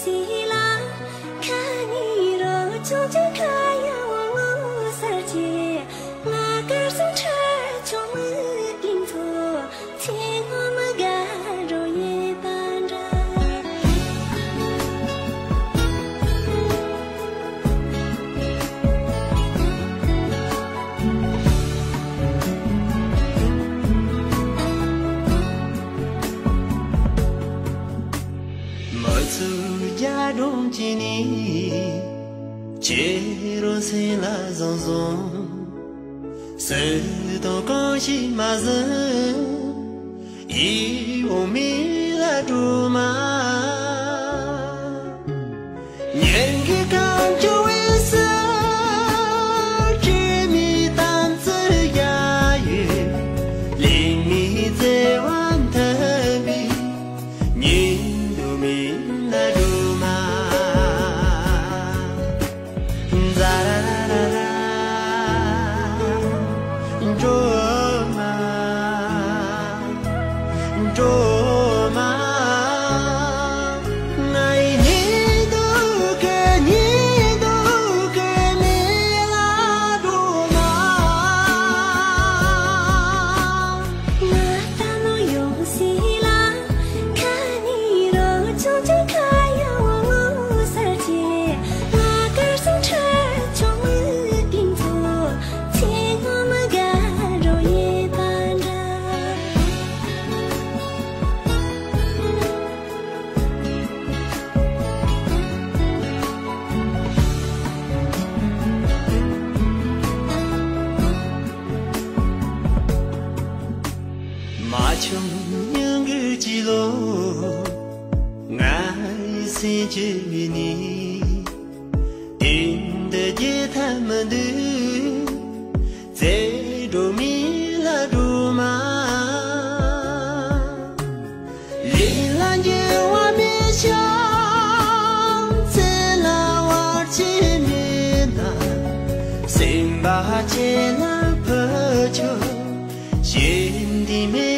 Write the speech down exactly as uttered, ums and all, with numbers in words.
མ་ཚུགས་རྒྱ་གྲོང་གཅིག་ནི། ཁྱེད་རང་སེམས་ལ་བཟང་བཟང་། སུ་དང་གང་ཞིག་མ་ཟིན། ཡིད་འོང་མི་ལ་སྒྲོལ་མ། སྙན་གྱི་ཁམས་སྐྱོ་བའི་སར། སྤྲིན་མེད་དམ་ཚིག་རྒྱ་ཡི། ལས་མེད་བརྩེ་བ་མཐུན་པའི། ཉིན་དུ་མི་ན་སྒྲོལ་མ། ཛ་ར་ར་ར་ར། སྒྲོལ་མ། སྒྲོལ་མ། ང་ཡི་ཉི་གདུགས་ཀྱི་ཉི་གདུགས་ཀྱི་མིག་ལ་སྒྲོལ་མ། མ་བྱུང་སྙིང་གི་སྐྱིད་ལོ། ང་ཡི་སེམས་ཀྱི་ནི། དེང་འདི་རྒྱལ་ཐབས་མི་འདུག་བརྩེ་འགྲོ་མི་ལ་སྒྲོལ་མ། ལས་ལ་འགྱུར་བ་མེད་ཀྱང་། ཚེ་ལ་བར་ཆད་མེད་ན། སེམས་པ་གཅེས་ལ་ཕུལ་ཆོག་གཞན་དེ་མེད།